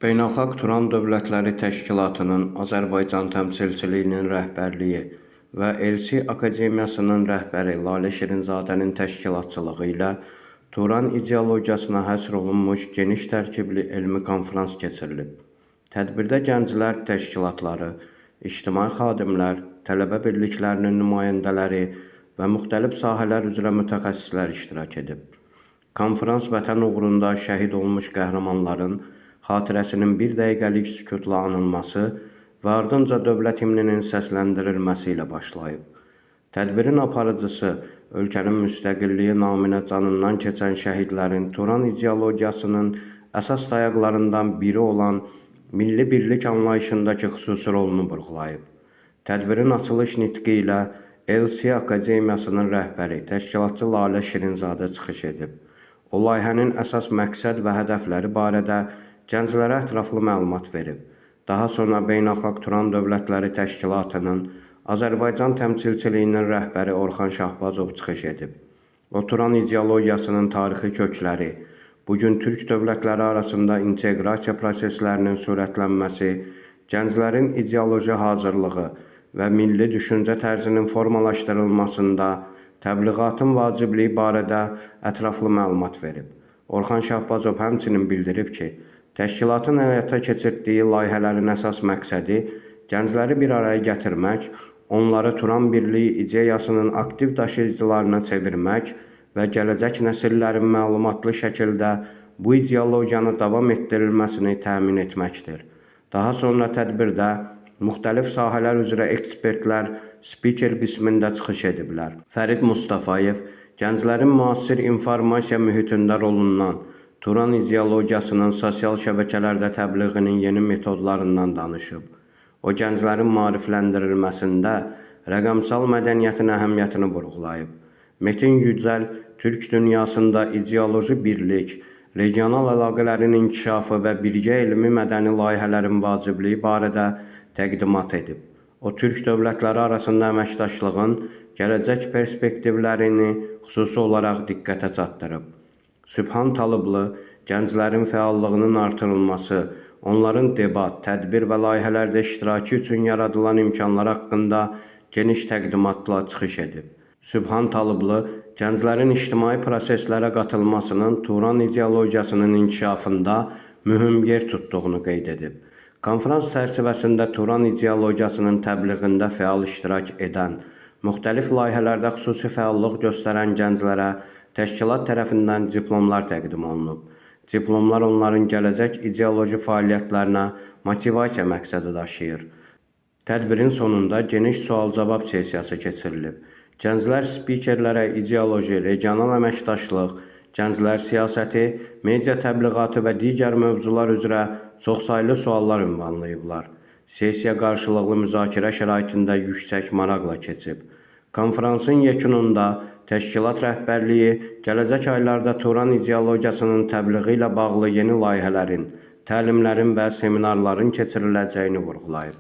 Beynəlxalq Turan Dövlətləri Təşkilatının Azərbaycan təmsilçiliyinin rəhbərliyi və Elçi Akademiyasının rəhbəri Lalə Şirinzadənin təşkilatçılığı ilə Turan ideologiyasına həsr olunmuş geniş tərkibli elmi konfrans keçirilib. Tədbirdə gənclər təşkilatları, ictimai xadimlər, tələbə birliklərinin nümayəndələri və müxtəlif sahələr üzrə mütəxəssislər iştirak edib. Konfrans vətən uğrunda şəhid olmuş qəhrəmanların xatirəsinin bir dəqiqəlik sükutla anılması və ardınca dövlət himninin səsləndirilməsi ilə başlayıb. Tədbirin aparıcısı ölkənin müstəqilliyi naminə canından keçən şəhidlərin Turan ideologiyasının əsas dayaqlarından biri olan milli birlik anlayışındakı xüsusi rolunu vurğulayıb. Tədbirin açılış nitqi ilə LC Akademiyasının rəhbəri, təşkilatçı Lalə Şirinzadə çıxış edib. O, layihənin əsas məqsəd və hədəfləri barədə gənclərə ətraflı məlumat verib. Daha sonra Beynəlxalq Turan Dövlətləri Təşkilatının Azərbaycan təmsilçiliyinin rəhbəri Orxan Şahbazov çıxış edib. O, Turan ideologiyasının tarixi kökləri, bu gün türk dövlətləri arasında inteqrasiya proseslərinin sürətlənməsi, gənclərin ideoloji hazırlığı və milli düşüncə tərzinin formalaşdırılmasında təbliğatın vacibliyi barədə ətraflı məlumat verib. Orxan Şahbazov həmçinin bildirib ki, təşkilatın həyata keçirtdiyi layihələrin əsas məqsədi gəncləri bir araya gətirmək, onları Turan Birliyi ideyasının aktiv daşıyıcılarına çevirmək və gələcək nəsillərin məlumatlı şəkildə bu ideologiyanı davam etdirilməsini təmin etməkdir. Daha sonra tədbirdə müxtəlif sahələr üzrə ekspertlər spiker qismində çıxış ediblər. Fərid Mustafayev gənclərin müasir informasiya mühitində rolundan, Turan ideologiyasının sosial şəbəkələrdə təbliğinin yeni metodlarından danışıb. O, gənclərin maarifləndirilməsində rəqəmsal mədəniyyətin əhəmiyyətini vurğulayıb. Metin Yücəl Türk dünyasında ideoloji birlik, regional əlaqələrin inkişafı və birgə elmi mədəni layihələrin vacibliyi barədə təqdimat edib. O, türk dövlətləri arasında əməkdaşlığın gələcək perspektivlərini xüsusi olaraq diqqətə çatdırıb. Sübhan Talıblı gənclərin fəallığının artırılması, onların debat, tədbir və layihələrdə iştirakı üçün yaradılan imkanlar haqqında geniş təqdimatla çıxış edib. Sübhan Talıblı gənclərin ictimai proseslərə qatılmasının Turan ideologiyasının inkişafında mühüm yer tutduğunu qeyd edib. Konfrans çərçivəsində Turan ideologiyasının təbliğində fəal iştirak edən, müxtəlif layihələrdə xüsusi fəallıq göstərən gənclərə təşkilat tərəfindən diplomlar təqdim olunub. Diplomlar onların gələcək ideoloji fəaliyyətlərinə motivasiya məqsədi daşıyır. Tədbirin sonunda geniş sual-cavab sessiyası keçirilib. Gənclər spikerlərə ideoloji, regional əməkdaşlıq, gənclər siyasəti, media təbliğatı və digər mövzular üzrə çoxsaylı suallar ünvanlayıblar. Sessiya qarşılıqlı müzakirə şəraitində yüksək maraqla keçib. Konfransın yekununda təşkilat rəhbərliyi gələcək aylarda Turan ideologiyasının təbliği ilə bağlı yeni layihələrin, təlimlərin və seminarların keçiriləcəyini vurğulayıb.